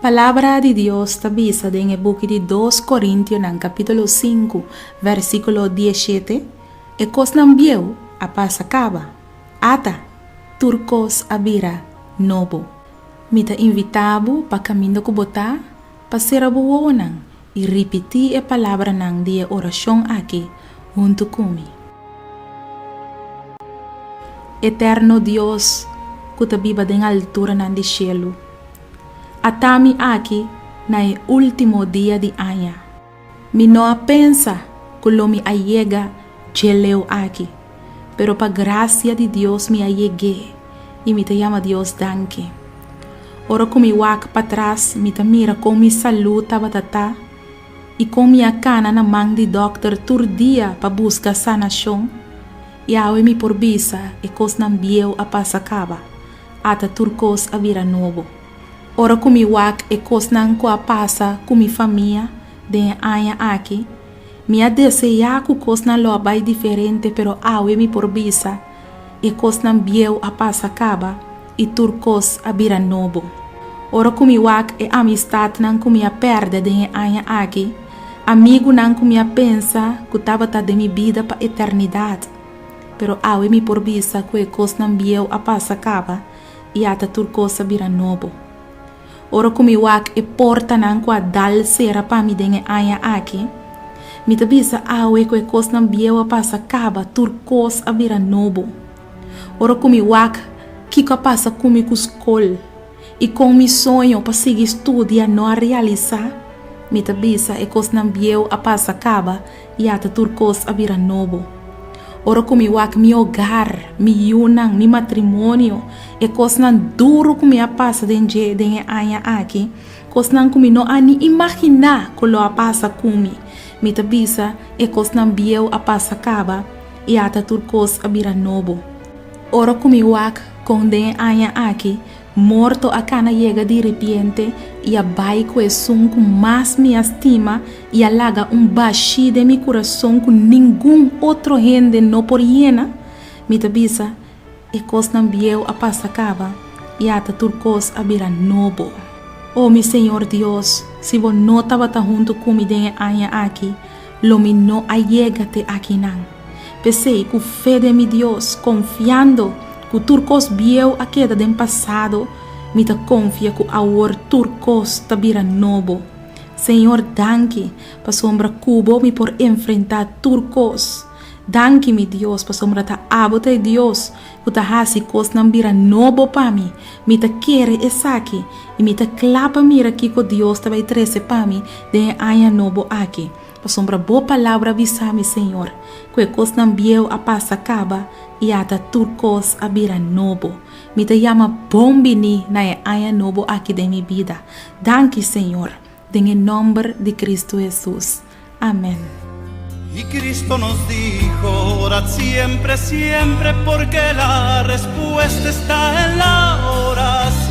Palabra di Dios ta bisa den e buki di Dos Korintionan kapítulo sinku vèrsikulo diesshete, E kosnan bieu a pasa kaba, ata, tur kos a bira nobo. Mi ta invitá bo pa kaminda ku bo ta, pa sera bo wowonan i ripití e palabranan di e orashon aki huntu ku mi. Eterno Dios ku ta biba den alturanan di shelu, ata mi aki na e último dia di aña. Mi no a pensa ku lo mi a yega dje leu aki, pero pa grasia di Dios mi a yeg'é i mi ta yama Dios danki. Ora ku mi wak patras mi ta mira kon mi salú tabata ta i kon mi a kana na man di dòkter tur dia pa buska sanashon, i awe mi por bisa e kosnan bieu a pasa kaba, ata tur kos a bira nobo. Ora ku mi wak e kosnan ku a pasa ku mi famia den e aña aki, mi a deseá ku kosnan lo a bai diferente pero awe mi por bisa e kosnan bieu a pasa kaba i tur kos a bira nobo. Ora ku mi wak e amistatnan ku mi a pèrdè den e aña aki, amigunan ku mi a pensa ku tabata den mi bida pa eternidat, pero awe mi por bisa ku e kosnan bieu a pasa kaba i ata tur kos a bira nobo. Ora ku mi wak e portanan ku a dal sera pa mi den e aña aki, mi ta bisa awe ku e kosnan bieu a pasa kaba, tur kos a bira nobo. Ora ku mi wak kiko a pasa ku mi ku skol i kon mi soño pa sigui studia no a realisá, mi ta bisa e kosnan bieu a pasa kaba i ata tur kos a bira nobo. Ora ku mi wak mi hogar, mi yunan, mi matrimonio, e kosnan duru ku mi a pasa den dje den e aña aki, kosnan ku mi no a ni imaginá ku lo a pasa ku mi, mi ta bisa e kosnan bieu a pasa kaba i ata tur kos a bira nobo. Ora ku mi wak kon den e aña aki Morto a kana yega di ripiente i a bai ku esun ku mas mi a stima i a laga un bashí den mi kurason ku ningun otro hende no por yena. Mi ta bisa, E kosnan bieu a pasa kaba i ata tur kos a bira nobo. O mi Señor Dios, si bo no tabata huntu ku mi den e aña aki, lo mi no a yega te akinan. P'esei, ku fe den mi Dios, konfiando ku tur kos bieu a keda den pasado, mi ta konfia ku awor tur kos ta bira nobo. Señor, danki pasobra ku bo mi por enfrentá tur kos. Danki, mi Dios, pasobra ta abo ta e Dios ku ta hasi kosnan bira nobo pa mi. Mi ta kere esaki, i mi ta kla pa mira kiko Dios ta bai trese pa mi den e aña nobo aki. Pasobra bo palabra a bisa mi, Señor, ku e kosnan bieu a pasa kaba i ata tur kos a bira nobo. Mi ta yama bon bini na e aña nobo aki den mi bida. Danki, Señor, den e nòmber di Kristu Hesus. Amèn. Y Cristo nos dijo, orad siempre, siempre, porque la respuesta está en la oración.